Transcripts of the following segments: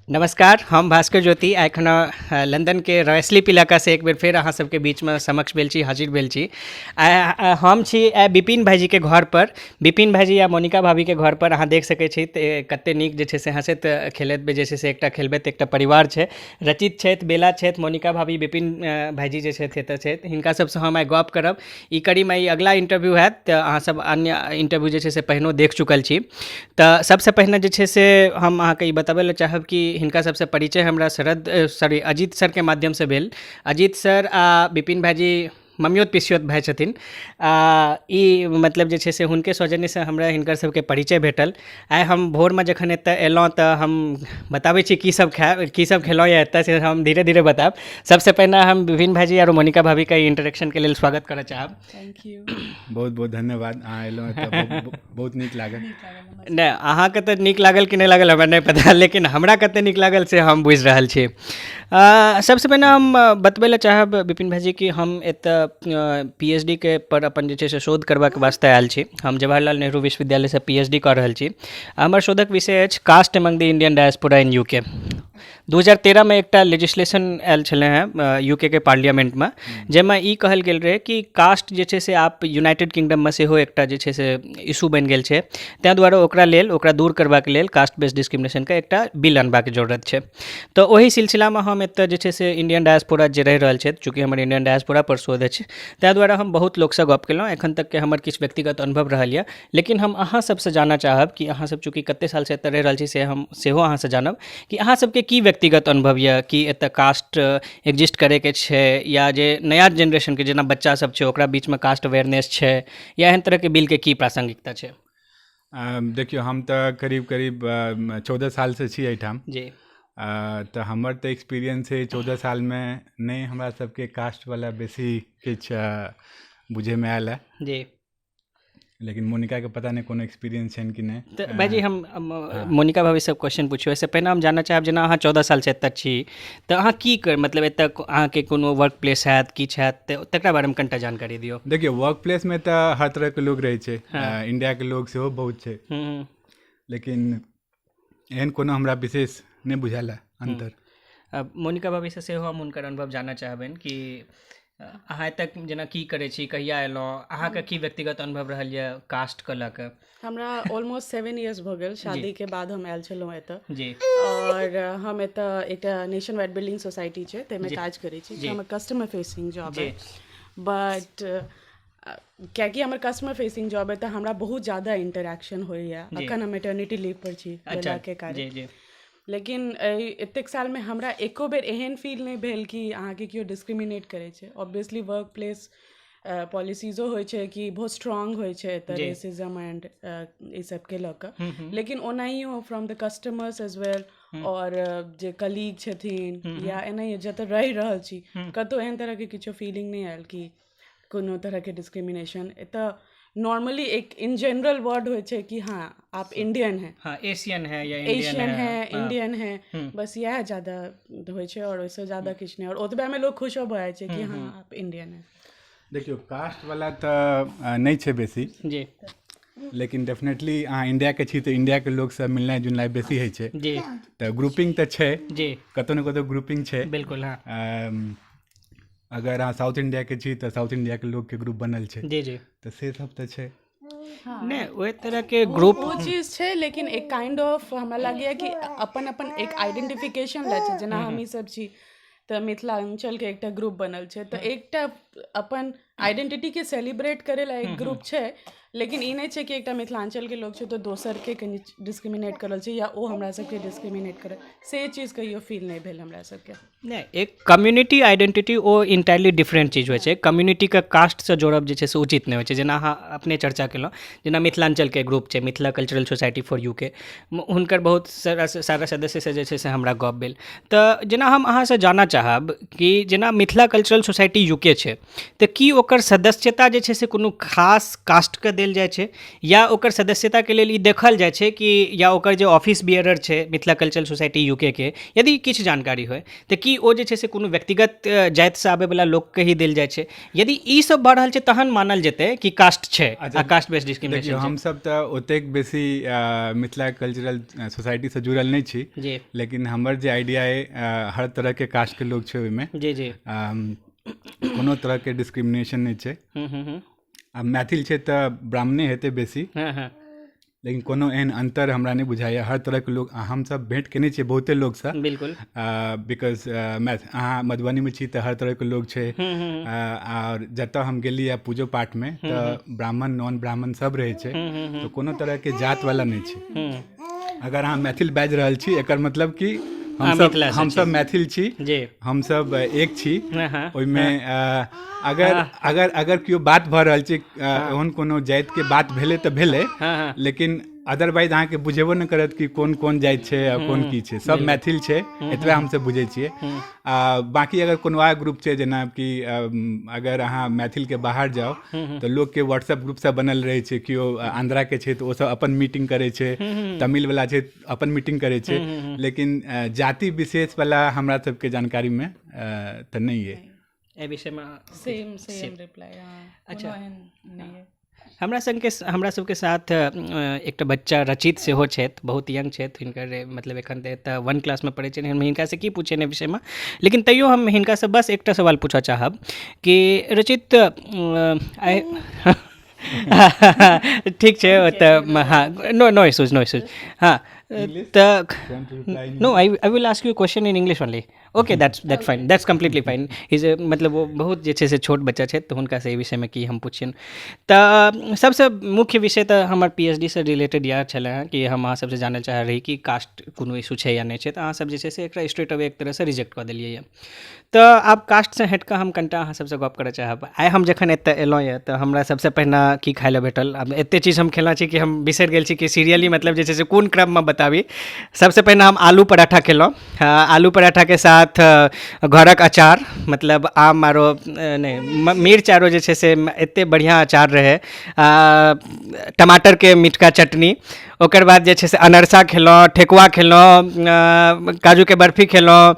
नमस्कार, हम भास्कर ज्योति एखन लंदनके रॉयस्लिप इलाकासँ एक बेर फेर अहाँ सबके बीचमे समक्ष भेल छी, हाजिर भेल छी। हम छी आइ विपिन भाइजीके घरपर। विपिन भाइजी आ मोनिका भाभीके घरपर अहाँ देख सकै छी तऽ कते नीक जे छै से हँसैत खेलैत जे छै से एकटा खेलबैत एकटा परिवार छै। रचित छथि, बेला छथि, मोनिका भाभी, विपिन भाइजी जे छथि एतऽ छथि। हिनका सबसँ हम आइ गप करब। ई कड़ीमे ई अगिला इंटरव्यू हैत, तऽ अहाँ सब अन्य इंटरव्यू जे छै से पहिनो देख चुकल छी। तऽ सबसँ पहिने जे छै से हम अहाँके ई बतबै लए चाहब कि हिनका सबसँ परिचय हमरा शरद सॉरी अजीत सरके माध्यमसँ भेल। अजीत सर आ विपिन भाइजी ममियौत पिसियौत भाय छथिन। आ ई मतलब जे छै से हुनके सौजन्यसँ हमरा हिनकर सबके परिचय भेटल। आइ हम भोरमे जखन एतऽ एलहुँ तऽ हम बताबै छी की सब खायब, की सब खेलहुँ यऽ एतऽ, से हम धीरे धीरे बतायब। सबसँ पहिने हम विपिन भाइजी आरो मोनिका भाभीके इंट्रोडक्शनके लेल स्वागत करऽ चाहब। Thank you. बहुत बहुत धन्यवाद, अहाँ एलहुँ एतऽ, बहुत नीक लागल। नहि, अहाँके तऽ नीक लागल कि नहि लागल हमरा नहि पता, लेकिन हमरा कते नीक लागल से हम बुझि रहल छी। सबसँ पहिने हम बतबै लए चाहब विपिन भाइजी कि हम एतऽ पीएचडी के पर अपन जे छै से शोध करबाक वास्ते आयल छी। हम जवाहरलाल नेहरू विश्वविद्यालयसँ पीएचडी कऽ रहल छी। हमर शोधक विषय अछि caste among the Indian diaspora in UK. 2013मे एकटा लेजिस्लेशन आयल छलै हेँ यूके के पार्लियामेंटमे, जाहिमे ई कहल गेल रहै कि कास्ट जे छै से आब यूनाइटेड किंगडममे सेहो एकटा जे छै से इशू बनि गेल छै, ताहि दुआरे ओकरा लेल, ओकरा दूर करबाक लेल कास्ट बेस्ड डिस्क्रिमिनेशनके एकटा बिल अनबाक जरूरत छै। तऽ ओहि सिलसिलामे हम एतऽ जे छै से इंडियन डायस्पोरा जे रहि रहल छथि, चूँकि हमर इंडियन डायस्पोरा पर शोध अछि, ताहि दुआरे हम बहुत लोकसँ गप केलहुँ। एखन तकके हमर किछु व्यक्तिगत अनुभव रहल यऽ, लेकिन हम अहाँ सबसँ जानऽ चाहब कि अहाँ सब चूँकि कते सालसँ एतऽ रहि रहल छी, से हम सेहो अहाँसँ जानब कि अहाँ सबके की व्यक्तिगत अनुभव यऽ कि एतऽ कास्ट एग्जिस्ट करैके छै, या जे नया जेनरेशनके जेना बच्चा सब छै ओकरा बीचमे कास्ट अवेयरनेस छै, या एहन तरहके बिलके की प्रासंगिकता छै? देखियौ, हम तऽ करीब करीब 14 सालसँ छी एहिठाम। तऽ हमर तऽ एक्सपीरियंस छै 14 सालमे नहि हमरा सबके कास्टवला बेसी किछु बुझैमे आयल हँ। लेकिन मोनिकाके पता नहि कोनो एक्सपीरियंस छनि कि नहि। तऽ भाइजी, हम मोनिका भाभी सब क्वेश्चन पुछू, एहिसँ पहिने हम जानऽ चाहब जेना अहाँ 14 सालसँ एतऽ छी तऽ अहाँ की कर, मतलब एतऽ अहाँके कोनो वर्क प्लेस हैत, किछु हैत, तऽ तकरा बारेमे कनिटा जानकारी दियौ। देखियौ, वर्क प्लेसमे तऽ हर तरहके लोक रहै छै, इंडियाके लोक सेहो बहुत छै, लेकिन एहन कोनो हमरा विशेष नहि बुझायल हँ अन्तर। मोनिका भाभीसँ सेहो हम हुनकर अनुभव जानऽ चाहबनि कि अहाँ एतऽ जेना की करै छी, कहिया एलहुँ, अहाँके की व्यक्तिगत अनुभव रहल यऽ कास्टके लऽ कऽ? हमरा ऑलमोस्ट 7 इयर्स भऽ गेल, शादीके बाद हम आयल छलहुँ एतऽ। आओर हम एतऽ एकटा नेशन वाइड बिल्डिंग सोसाइटी छै ताहिमे काज करै छी। हमर कस्टमर फेसिंग जॉब अइ, बट कियाकि हमर कस्टमर फेसिंग जॉब अइ तऽ हमरा बहुत ज्यादा इंटरेक्शन होइए। अखन हम मेटर्निटी लीव पर छी बेलाके कारण, लेकिन एहि एतेक सालमे हमरा एको बेर एहन फील नहि भेल कि अहाँके केओ डिस्क्रिमिनेट करै छै। ऑब्वियसली वर्क प्लेस पॉलिसीजो होइ छै कि बहुत स्ट्रॉन्ग होइ छै एतऽ रेसिज्म एंड ई सबके लऽ कऽ, लेकिन ओनाहियो from the customers as well आओर जे कलीग छथिन या एनाहियो जतऽ रहि रहल छी कतहु एहन तरहके किछो फीलिंग नहि आयल कि कोनो तरहके डिस्क्रिमिनेशन। एतऽ नॉर्मली एक इन जनरल वर्ड होइ छै कि हाँ आप इंडियन हैं, हाँ एशियन है या एशियन है, इंडियन है, बस इएह ज्यादा होइ छै आओर ओहिसँ ज्यादा किछु नहि, आओर ओतबेमे लोक खुशो भऽ जाइ छै कि हाँ आप इंडियन है। देखियौ, कास्टवला तऽ नहि छै बेसी, लेकिन डेफिनेटली अहाँ इंडियाके छी तऽ इंडियाके लोकसँ मिलनाइ जुलनाइ बेसी होइ छै। तऽ ग्रुपिंग तऽ छै, कतहु ने कतहु ग्रुपिंग छै। बिल्कुल हाँ। अगर अहाँ साउथ इंडियाके छी तऽ साउथ इंडियाके लोकके ग्रुप बनल छै। जी जी तऽ से सब तऽ छै। नहि, ओहि तरहके ग्रुप ओ चीज छै, लेकिन एक काइंड ऑफ हमरा लागैए कि अपन अपन एक आइडेंटिफिकेशन लए छै। जेना हमही सब छी तऽ मिथिलाञ्चलके एकटा ग्रुप बनल छै, तऽ एकटा अपन आइडेंटिटीके सेलिब्रेट करै लए एक ग्रुप छै, लेकिन ई नहि छै कि एकटा मिथिलाञ्चलके लोक छै तऽ दोसरके कनि डिस्क्रिमिनेट करल छै या ओ हमरा सबके डिस्क्रिमिनेट करल, से चीज कहियो फील नहि भेल हमरा सबके। नहि, एक कम्युनिटी आइडेंटिटी ओ इंटायरली डिफरेंट चीज होइ छै। कम्युनिटीके कास्टसँ जोड़ब जे छै से उचित नहि होइ छै। जेना अहाँ अपने चर्चा केलहुँ, जेना मिथिलाञ्चलके ग्रुप छै Mithila cultural society for UK, हुनकर बहुत सारा सारा सदस्यसँ जे छै से हमरा गप भेल। तऽ जेना हम अहाँसँ जानऽ चाहब कि जेना मिथिला कल्चरल सोसाइटी यूके छै, तऽ की ओकर सदस्यता जे छै से कोनो खास कास्टके देल जाइ छै या ओकर सदस्यताके लेल ई देखल जाइ छै कि या ओकर जे ऑफिस बियरर छै मिथिला कल्चरल सोसाइटी यू के के, यदि किछु जानकारी होइ तऽ की ओ जे छै से कोनो व्यक्तिगत जातिसँ आबैवला लोकके ही देल जाइ छै? यदि ई सब भऽ रहल छै तहन मानल जेतै कि कास्ट छै आ कास्ट बेस्ड डिस्क्रिमिनेशन। देखियौ, हमसब तऽ ओतेक बेसी मिथिला कल्चरल सोसाइटीसँ जुड़ल नहि छी जी, लेकिन हमर जे आइडिया अइ, हर तरहके कास्टके लोक छै ओहिमे। जी जी कोनो तरहके डिस्क्रिमिनेशन नहि छै। आ मैथिल छै तऽ ब्राह्मणे हेतै बेसी। हँ हँ लेकिन कोनो एहन अन्तर हमरा नहि बुझाइए। हर तरहके लोक हमसब भेँट केने छियै बहुते लोकसँ। Because अहाँ मधुबनीमे छी तऽ हर तरहके लोक छै, आओर जतऽ हम गेलियै पूजो पाठमे तऽ ब्राह्मण, नॉन ब्राह्मण सब रहै छै, तऽ कोनो तरहके जातवला नहि छै। अगर अहाँ मैथिल बाजि रहल छी, एकर मतलब कि हमसब मैथिल छी, हमसब एक छी। ओहिमे अगर अगर अगर केओ बात भऽ रहल छै, ओहन कोनो जातिके बात भेलै तऽ भेलै, लेकिन अदरवाइज अहाँके बुझेबो नहि करत कि कोन कोन जाति छै आ कोन की छै। सब मैथिल छै, एतबे हमसब बुझै छियै। आ बाँकी अगर कोनो आर ग्रुप छै, जेनाकि अगर अहाँ मैथिलके बाहर जाउ तऽ लोकके व्हाट्सएप ग्रुप सब बनल रहै छै। केओ आन्ध्राके छै तऽ ओसब अपन मीटिंग करै छै, तमिलवला छै अपन मीटिंग करै छै, लेकिन जाति विशेषवला हमरा सबके जानकारीमे तऽ नहि अइ एहि विषयमे। सेम सेम रिप्लाई। अच्छा, हमरा सबके साथ एकटा बच्चा रचित सेहो छथि, बहुत यंग छथि। हिनकर मतलब एखन तऽ एतऽ 1 क्लासमे पढ़ै छथिन। हम हिनकासँ की पूछियनि एहि विषयमे, लेकिन तैयो हम हिनकासँ बस एकटा सवाल पूछऽ चाहब कि रचित, आइ ठीक छै तऽ हँ, no no issues, no issues. हँ, तऽ no, I will ask you question in English only. Okay, that's that fine, that's completely fine. Is मतलब ओ बहुत जे छै से छोट बच्चा छथि, तऽ हुनकासँ एहि विषयमे की हम पुछियनि। तऽ सबसँ मुख्य विषय तऽ हमर पी एच डी सँ रिलेटेड इएह छलै हँ कि हम अहाँ सबसँ जानय चाहै रही कि कास्ट कोनो इशू छै या नहि छै। तऽ अहाँ सब जे छै से एकरा स्ट्रेट अवे एक तरहसँ रिजेक्ट कऽ देलियै। तऽ आब कास्टसँ हटिकऽ हम कनिटा अहाँ सबसँ गप करऽ चाहब। आइ हम जखन एतऽ एलहुँ यऽ तऽ हमरा सबसँ पहिने की खाइ लए भेटल? आब एते चीज हम खेलने छी कि हम बिसरि गेल छी कि सीरियली मतलब जे छै से कोन क्रममे बताबी। सबसँ पहिने हम आलू पराठा खेलहुँ, आलू पराठाके साथ घरक अचार, मतलब आम आरो नहि, मिर्च आरो जे छै से एते बढ़िआँ अचार रहै, टमाटरके मिठका चटनी। ओकर बाद जे छै से अनरसा खेलहुँ, ठेकुआ खेलहुँ, काजूके बर्फी खेलहुँ,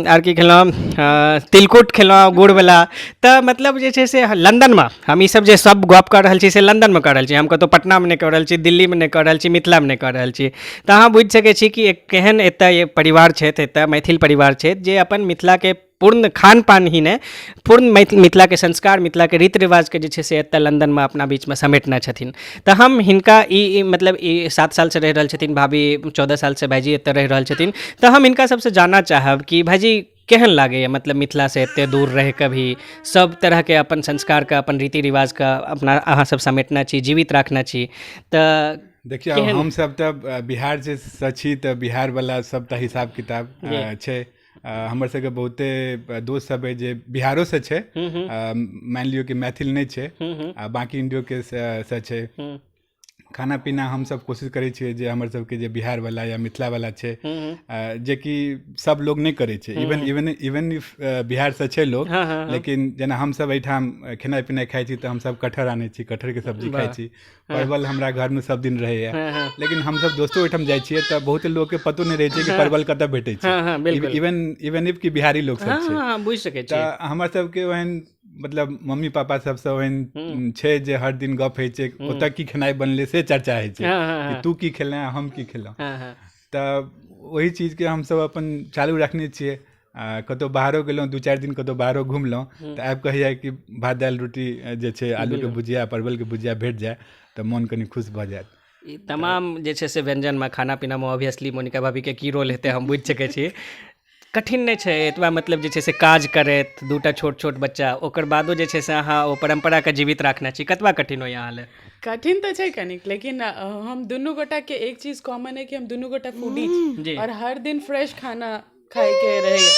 आर की खेलहुँ, तिलकुट खेलहुँ गुड़वला। तऽ मतलब जे छै से लन्दनमे हम ईसब जे सब गप कऽ रहल छी से लन्दनमे कऽ रहल छी, हम कतहु पटनामे नहि कऽ रहल छी, दिल्लीमे नहि कऽ रहल छी, मिथिलामे नहि कऽ रहल छी। तऽ अहाँ बुझि सकै छी कि केहन एतऽ परिवार छथि, एतऽ मैथिल परिवार छथि जे अपन मिथिलाके पूर्ण खान पान ही नहि, पूर्ण मिथिलाके संस्कार, मिथिलाके रीति रिवाजके जे छै से एतऽ लन्दनमे अपना बीचमे समेटने छथिन। तऽ हम हिनका ई मतलब ई 7 सालसँ रहि रहल छथिन भाभी, 14 सालसँ भाइजी एतऽ रहि रहल छथिन। तऽ हम हिनका सबसँ जानऽ चाहब कि भाइजी केहन लागैए मतलब मिथिलासँ एते दूर रहिकऽ भी सब तरहके अपन संस्कारके, अपन रीति रिवाजके अपना अहाँ सब समेटने छी, जीवित राखने छी? तऽ देखियौ, हमसब तऽ बिहार से छी, तऽ बिहारवला सबटा हिसाब किताब छै। हमर सबके बहुते दोस्त सब अइ जे बिहारोसँ छै, मानि लियौ कि मैथिल नहि छै आ बाँकी इंडियोके से छै। खाना पीना हमसब कोशिश करै छियै जे हमर सबके जे बिहारवला या मिथिलावला छै, जेकि सब लोग नहि करै छै, इवन इवन इवन if बिहारसँ छै लोग, लेकिन जेना हमसब एहिठाम खेनाइ पिनाइ खाइ छी तऽ हमसब कटहर आनै छी, कटहरके सब्जी खाइ छी, परवल हमरा घरमे सब दिन रहैया। लेकिन हमसब दोस्तो ओहिठाम जाइ छियै तऽ बहुत लोकके पतो नहि रहै छै कि परवल कतऽ भेटै छै, इवन इवन if कि बिहारी लोक सब छै। बुझि सकै छी। तऽ हमर सबके ओहन मतलब मम्मी पापा सबसँ ओहन छै जे हर दिन गप होइ छै, ओतऽ की खेनाइ बनलै से चर्चा होइ छै कि तू की खेलें, हम की खेलहुँ। तऽ ओहि चीजके हमसब अपन चालू रखने छियै। कतहु बाहरो गेलहुँ, 2-4 दिन कतहु बाहरो घुमलहुँ तऽ आबि कहैया कि भात दालि रोटी जे छै, आलूके भुजिया, परवलके भुजिया भेट जाय तऽ मोन कनि खुश भऽ जायत। ई तमाम जे छै से व्यञ्जनमे, खाना पीनामे ऑब्वियसली मोनिका भाभीके की रोल हेतै हम बुझि सकै छी। कठिन नहि छै एतबा मतलब जे छै से काज करैत दूटा छोट छोट बच्चा, ओकर बादो जे छै से अहाँ ओ परम्पराके जीवित राखने छी, कतबा कठिन होइए अहाँ लेल? कठिन तऽ छै कनिक, लेकिन हम दुनू गोटाके एक चीज कॉमन है कि हम दुनू गोटा फूडी छी और हर दिन फ्रेश खाना खाइके रहैए।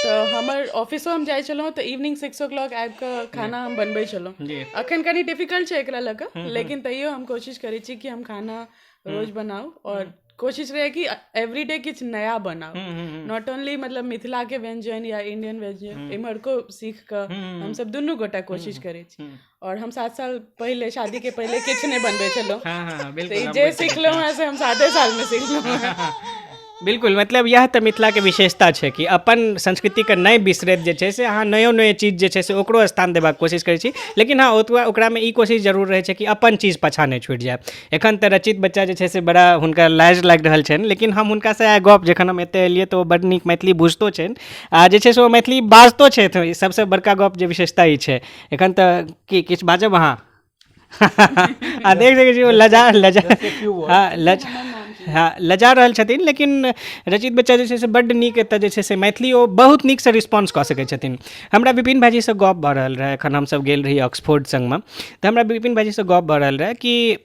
तऽ हमर ऑफिसो हम जाइ छलहुँ तऽ इवनिंग 6 ओ क्लॉक आबि कऽ खाना हम बनबै छलहुँ। अखन कनि डिफिकल्ट छै एकरा लऽ कऽ, लेकिन तैयो हम कोशिश करै छी कि हम खाना रोज बनाउ और कोशिश रहै कि एवरीडे किछु नया बनाउ, not only मतलब मिथिला के व्यंजन या इंडियन व्यंजन, इम्हरको सीख कऽ हमसब दुनू गोटा कोशिश करै छी। और हम 7 साल पहिले, शादी के पहिले किछु नहि बनबै छलहुँ। तऽ जे सिखलहुँ हेँ से हम 7 सालमे सिखलहुँ हेँ। बिल्कुल, मतलब इएह तऽ मिथिलाके विशेषता छै कि अपन संस्कृतिके नहि बिसरैत जे छै से अहाँ नयो नयो चीज जे छै से ओकरो स्थान देबाक कोशिश करै छी, लेकिन हँ ओतबा ओकरामे ई कोशिश जरूर रहै छै कि अपन चीज पाछाँ नहि छुटि जाय। एखन तऽ रचित बच्चा जे छै से बड़ा हुनका लाज लागि रहल छनि, लेकिन हम हुनकासँ आइ गप जखन हम एतऽ एलियै तऽ ओ बड्ड नीक मैथिली बुझितो छनि आ जे छै से ओ मैथिली बाजितो छथि। सबसँ बड़का गप जे विशेषता ई छै। एखन तऽ की किछु बाजब अहाँ? आ देख सकै छी ओ लजा लजा हँ लज हँ लजा रहल छथिन, लेकिन रचित बच्चा जे छै से बड्ड नीक एतऽ जे छै से मैथिली ओ बहुत नीकसँ रिस्पॉन्स कऽ सकै छथिन। हमरा विपिन भाइजीसँ गप भऽ रहल रहै, एखन हमसब गेल रही ऑक्सफोर्ड सङ्गमे, तऽ हमरा विपिन भाइजीसँ गप भऽ रहल रहै कि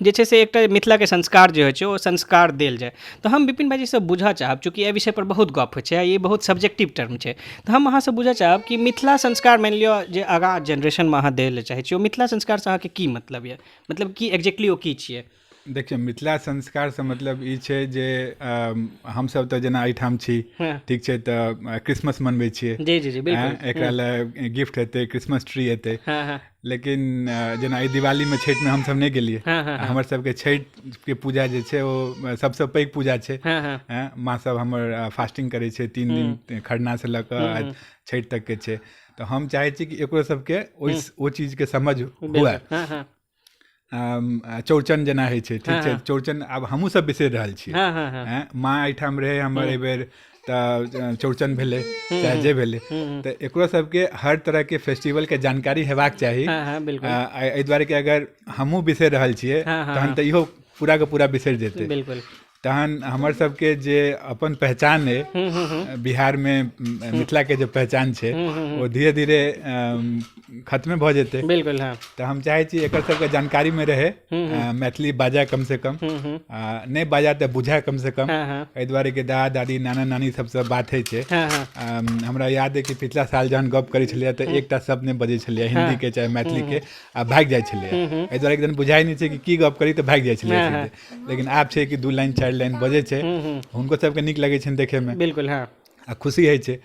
जे छै से एकटा मिथिलाके संस्कार जे होइ छै ओ संस्कार देल जाय। तऽ हम विपिन भाइजीसँ बुझऽ चाहब, चूँकि एहि विषयपर बहुत गप होइ छै आ ई बहुत सब्जेक्टिव टर्म छै, तऽ हम अहाँसँ बुझऽ चाहब कि मिथिला संस्कार मानि लिअ जे आगाँ जेनरेशनमे अहाँ दै लए चाहै छियै, ओ मिथिला संस्कारसँ अहाँके की मतलब यऽ, मतलब की एक्जेक्टली ओ की छियै? देखियौ, मिथिला संस्कारसँ मतलब ई छै जे हमसभ तऽ जेना एहिठाम छी, ठीक छै, तऽ क्रिसमस मनबै छियै। जी जी जी बिल्कुल। एकरा लए गिफ्ट हेतै, क्रिसमस ट्री हेतै। लेकिन जेना एहि दिवालीमे छठिमे हमसभ नहि गेलियै, हमर सबके छठिके पूजा जे छै ओ सबसँ पैघ पूजा छै। माँ सब हमर फास्टिंग करै छै 3 दिन, खरनासँ लऽ कऽ छठि तकके छै। तऽ हम चाहै छी कि एकरो सबके ओहि ओ चीजके समझ हुए। चौड़चन जेना होइ छै, ठीक छै, चौड़चन आब हमहूँ सब बिसरि रहल छियै। माँ एहिठाम रहै हमर एहिबेर तऽ चौड़चन भेलै चाहे जे भेलै, तऽ एकरो सबके हर तरहके फेस्टिवलके जानकारी हेबाक चाही। एहि दुआरे कि अगर हमहूँ बिसरि रहल छियै तहन तऽ इहो पूराके पूरा बिसरि जेतै। बिल्कुल। तहन हमर सबके जे अपन पहचान अइ बिहारमे, मिथिलाके जे पहचान छै ओ धीरे धीरे खत्मे भऽ जेतै। बिल्कुल। हँ। तऽ हम चाहै छी एकर सबके जानकारीमे रहै, मैथिली बाजै कमसँ कम, नहि बाजै तऽ बुझै कमसँ कम। एहि दुआरे कि दादा दादी नाना नानी सबसँ बात होइ छै। हमरा याद अइ कि पिछला साल जहन गप करै छलियै तऽ एकटा शब्द नहि बजै छलियै हिन्दीके चाहे मैथिलीके, आ भागि जाइ छलियै। एहि दुआरे कि जहन बुझाइ नहि छै कि की गप करी तऽ भागि जाइ छलियै। लेकिन आब छै कि 2 लाइन 4 लाइन बजै छै, हुनको सबके नीक लगै छनि देखैमे। बिल्कुल। हँ। आ खुशी होइ छै।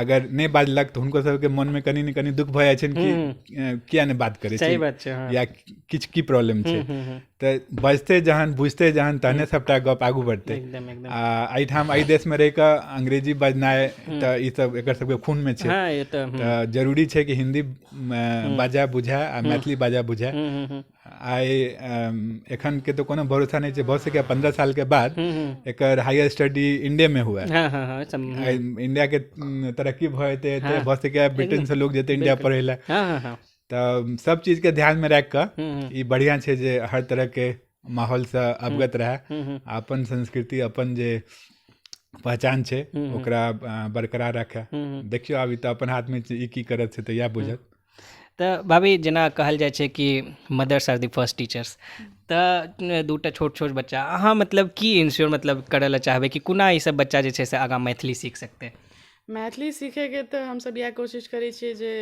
अगर नहि बाजलक तऽ हुनको सबके मनमे कनि ने कनि दुःख भऽ जाइ छनि कि किया नहि बात करै छै, बात छै, या किछु की प्रॉब्लम छै। तऽ बजतै जहन, बुझतै जहन, तहने सबटा गप आगू बढ़तै। आ एहिठाम एहि देशमे रहि कऽ अंग्रेजी बजनाइ तऽ ई सब एकर सबके खूनमे छै। तऽ जरूरी छै कि हिन्दी बाजै बुझै आ मैथिली बाजै बुझै। आइ एखनके तऽ कोनो भरोसा नहि छै, भऽ सकैए 15 सालके बाद एकर हायर स्टडी इंडियामे हुए, इंडियाके तरक्की भऽ जेतै तऽ भऽ सकैए ब्रिटेनसँ लोक जेतै इंडिया पढ़ै लए। तऽ सब चीजके ध्यानमे राखि कऽ ई बढ़िआँ छै जे हर तरहके माहौलसँ अवगत रहए, अपन संस्कृति अपन जे पहचान छै ओकरा बरकरार राखए। देखियौ आब ई तऽ अपन हाथमे छै, ई की करत से तऽ इएह बुझत। तऽ भाभी जेना कहल जाइ छै कि mothers are the first teachers, तऽ 2टा छोट छोट बच्चा अहाँ मतलब की इंश्योर मतलब करय लए चाहबै कि कोना ई सब बच्चा जे छै से आगाँ मैथिली सीख सकतै? मैथिली सीखैके तऽ हमसब इएह कोशिश करै छियै जे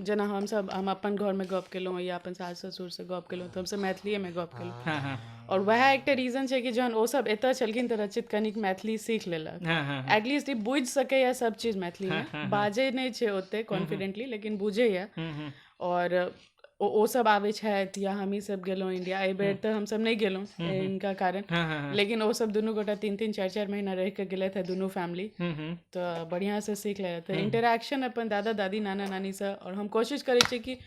जेना हमसब हम अपन घरमे गप केलहुँ या अपन सास ससुरसँ गप केलहुँ तऽ हमसब मैथिलीएमे गप केलहुँ। आओर वएह एकटा रीजन छै कि जहन ओसब एतऽ छलखिन तऽ रचित कनिक मैथिली सीख लेलक, एटलीस्ट ई बुझि सकैए सब चीज मैथिलीमे, बाजै नहि छै ओते कॉन्फिडेंटली लेकिन बुझैए। आओर ओसब आबै छथि या हमही सब गेलहुँ इंडिया, एहिबेर तऽ हमसब नहि गेलहुँ हिनका कारण, लेकिन ओसब दुनू गोटा 3-3 4-4 महीना रहि कऽ गेलथि हँ दुनू फैमिली, तऽ बढ़िआँसँ सीख लेलथि। तऽ इंटरेक्शन अपन दादा दादी नाना नानीसँ, आओर हम कोशिश करै छियै कि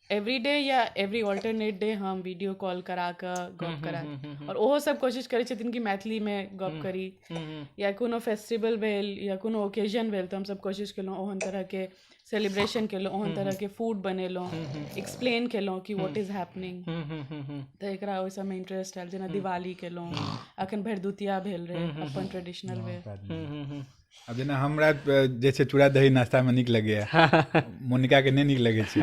एवरी डे या एवरी ऑल्टरनेट डे हम वीडियो कॉल करा कऽ गप करा, आओर ओहो सब कोशिश करै छथिन कि मैथिलीमे गप करी, या कोनो फेस्टिवल भेल या कोनो ओकेजन भेल तऽ हमसब कोशिश केलहुँ ओहन तरहके सेलिब्रेशन केलहुँ, ओहन तरहके फूड बनेलहुँ, एक्सप्लेन केलहुँ कि what is happening. तऽ एकरा ओहि सबमे इंटरेस्ट आयल। जेना दिवाली केलहुँ, अखन भरदुतिया भेल रहै अपन ट्रेडिशनल वे। आब जेना हमरा जे छै चूड़ा दही नाश्तामे नीक लगैए, मोनिकाके नहि नीक लगै छै,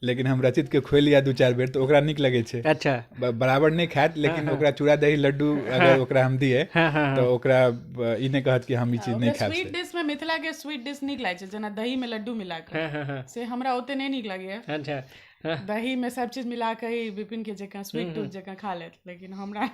लेकिन हम रचितके खुएलियै 2-4 बेर तऽ ओकरा नीक लगै छै। अच्छा। बराबर नहि खायत, लेकिन ओकरा चूड़ा दही लड्डू अगर ओकरा हम दियै तऽ ओकरा ई नहि कहत कि हम ई चीज नहि खायब। स्वीट डिशमे मिथिलाके स्वीट डिश नीक लागै छै, जेना दहीमे लड्डू मिला कऽ, से हमरा ओते नहि नीक लगैए। अच्छा। दही में सब चीज मिला के ही विपिन के जकाँ स्वीट टूथ जकाँ खा लेत, लेकिन हमरा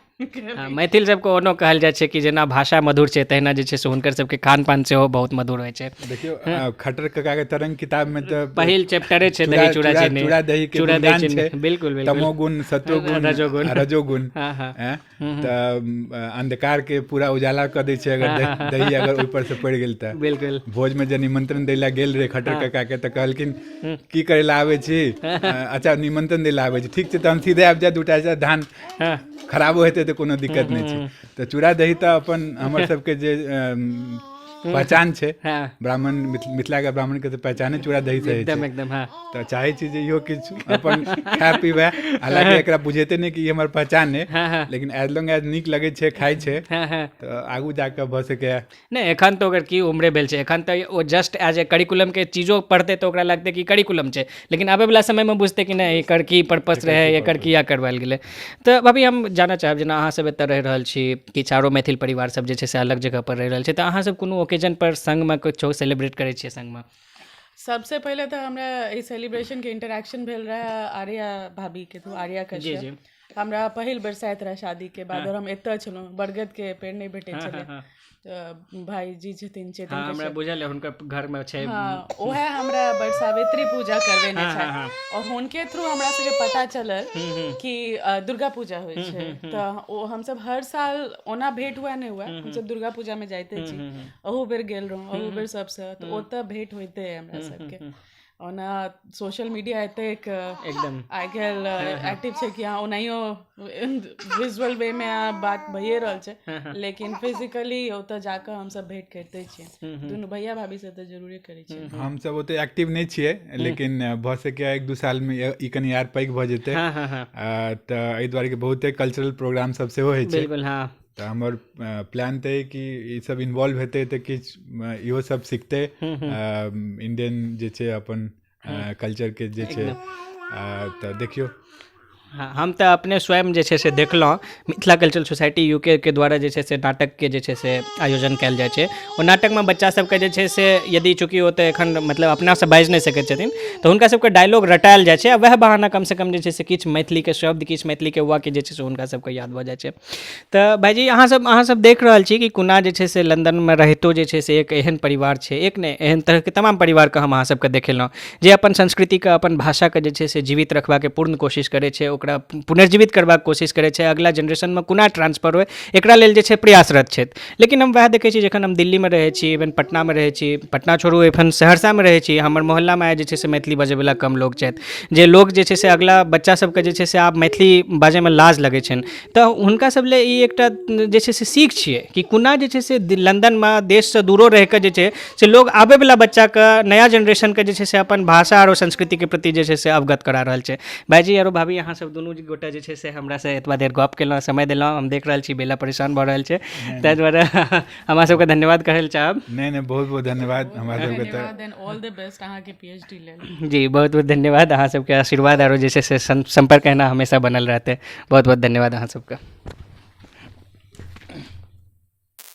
हँ, मैथिल सबके ओनो कहल जाइ छै कि जेना भाषा मधुर छै तहिना जे छै से हुनकर सबके खान पान सेहो बहुत मधुर होइ छै। देखियौ, खट्टर काका के तरंग किताब में तऽ पहिल चैप्टरे छै दही चूड़ा चीनी, चूड़ा दही के चूड़ा दही चीनी, बिल्कुल बिल्कुल। तमोगुण, सतोगुण, रजोगुण। रजोगुण। हाँ, हाँ। तऽ अंधकार के पूरा उजाला कऽ दै छै अगर दही अगर ऊपर से पड़ि गेल तऽ। बिल्कुल। भोज में जे निमंत्रण दै लए गेल रहे खट्टर काका के तऽ कहलखिन की करै लए आबै छी? अच्छा निमंत्रण दै लए आबै छी, ठीक छै तहन सीधे आबि जाय, दूटा धान खराबो हेतै तऽ कोनो दिक्कत नहि छै। तऽ चूड़ा दही तऽ अपन हमर सबके जे पहचान छै, ब्राह्मण मिथिला के ब्राह्मण के तऽ पहचाने चूड़ा दही से एकदम एकदम। हाँ, तऽ चाहै छी जे इहो किछु अपन खाय पीबै, हालाँकि एकरा बुझेतै नहि कि ई हमर पहचान है, लेकिन एज लॉन्ग एज नीक लगै छै खाइ छै तऽ आगू जाकऽ भऽ सकैए। नहि एखन तऽ ओकर की उम्रे भेल छै, एखन तऽ ओ जस्ट एज ए करिकुलमके चीजो पढ़तै तऽ ओकरा लगतै कि करिकुलम छै, लेकिन आबैवला समयमे बुझतै कि नहि एकर की पर्पस रहै, एकर किया करवायल गेलै। तऽ भाभी हम जानऽ चाहब जेना अहाँसब एतऽ रहि रहल छी, किछु आरो मैथिल परिवार सब जे छै से अलग जगह पर रहि रहल छै, तऽ अहाँसब कोनो ओकेजन पर संगमे किछो सेलिब्रेट करै छियै संगमे? सबसे पहिले तऽ हमरा एहि सेलिब्रेशन के इंटरेक्शन भेल रहै आर्या भाभी के थ्रू, आर्या कश्यप। हमरा पहिल बरसाइत रहै शादी के बाद और हम एतऽ छलहुँ, बरगद के पेड़ नहि भेटै छलै, तऽ भाईजी छथिन चेतन, हमरा बुझल है हुनकर घर में छै। हाँ, ओहे हमरा बरसावित्री पूजा करबेने छै और हुनके थ्रू हमरा सबके पता चलल कि दुर्गा पूजा होइ छै। तऽ ओ हमसब हर साल ओना भेंट हुआ नहि हुआ, हमसब दुर्गा पूजा में जाइते छी, अहू बेर गेल रहौं, अहू बेर सबसँ तऽ ओतऽ भेंट होइते है हमरा सबके। ओना सोशल मीडिया एतेक एकदम आइ काल्हि एक्टिव छै कि अहाँ ओनाहियो विजुअल वे में अहाँ बात भइए रहल छै, लेकिन फिजिकली ओतऽ जाकऽ हमसब भेंट करिते छियै, दुनू भैया भाभी से तऽ जरूरे करै छियै। हमसब ओते एक्टिव नहि छियै, लेकिन भऽ सकैए 1-2 साल में ई कनि आर पैघ भऽ जेतै। तऽ एहि दुआरे कि बहुते कल्चरल प्रोग्राम सब सेहो होइ छै। बिल्कुल, हाँ। तऽ हमर प्लान तऽ अइ कि ई सब इन्वॉल्व हेतै तऽ किछु इहो सब सिखतै, इंडियन जे छै अपन कल्चर के जे छै, तऽ देखियौ। हाँ, हम तऽ अपने स्वयं जे छै से देखलहुँ मिथिला कल्चरल सोसाइटी यूके के द्वारा जे छै से नाटकके जे छै से आयोजन कयल जाइ छै। ओ नाटकमे बच्चा सबके जे छै से यदि चूँकि ओ तऽ एखन मतलब अपनासँ बाजि नहि सकै छथिन तऽ हुनका सबके डायलॉग रटायल जाइ छै आ वएह बहाना कमसँ कम जे छै से किछु मैथिलीके शब्द, किछु मैथिलीके वाक्य जे छै से हुनका सबके याद भऽ जाइ छै। तऽ भाइजी अहाँसब देख रहल छी कि कोना जे छै से लन्दनमे रहितो जे छै से एक एहन परिवार छै, एक नहि एहन तरहके तमाम परिवारके हम अहाँसबके देखेलहुँ जे अपन संस्कृतिके अपन भाषाके जे छै से जीवित रखबाके पूर्ण कोशिश करै छै, ओकरा पुनर्जीवित करबाक कोशिश करै छै, अगिला जेनरेशनमे कोना ट्रांसफर होइ एकरा लेल जे छै प्रयासरत छथि। लेकिन हम वएह देखै छी जखन हम दिल्लीमे रहै छी, इवन पटनामे रहै छी, पटना छोड़ू एखन सहरसामे रहै छी, हमर मोहल्लामे आइ जे छै से मैथिली बजैवला कम लोक छथि, जे लोक जे छै से अगिला बच्चा सबके जे छै से आब मैथिली बाजैमे लाज लगै छनि। तऽ हुनका सब लए ई एकटा जे छै से सीख छियै कि कोना जे छै से लन्दनमे देशसँ दूरो रहिकऽ जे छै से लोग आबैवला बच्चाके नया जेनरेशनके जे छै से अपन भाषा आरो संस्कृतिके प्रति जे छै से अवगत करा रहल छै। भाइजी आरो भाभी अहाँ सब दुनू गोटा जे छै से हमरासँ एतबा देर गप केलहुँ, समय देलहुँ। हम देख रहल छी बेला परेशान भऽ रहल छै, ताहि दुआरे हमरा सबके धन्यवाद कहै लए चाहब। नहि नहि, बहुत बहुत धन्यवाद हमरा सबके तऽ। धन्यवाद एंड ऑल the best अहाँके पीएचडी लेल। जी बहुत बहुत धन्यवाद, अहाँ सबके आशीर्वाद आरो जे छै से सम्पर्क एहिना हमेशा बनल रहतै। बहुत बहुत धन्यवाद अहाँ सबके।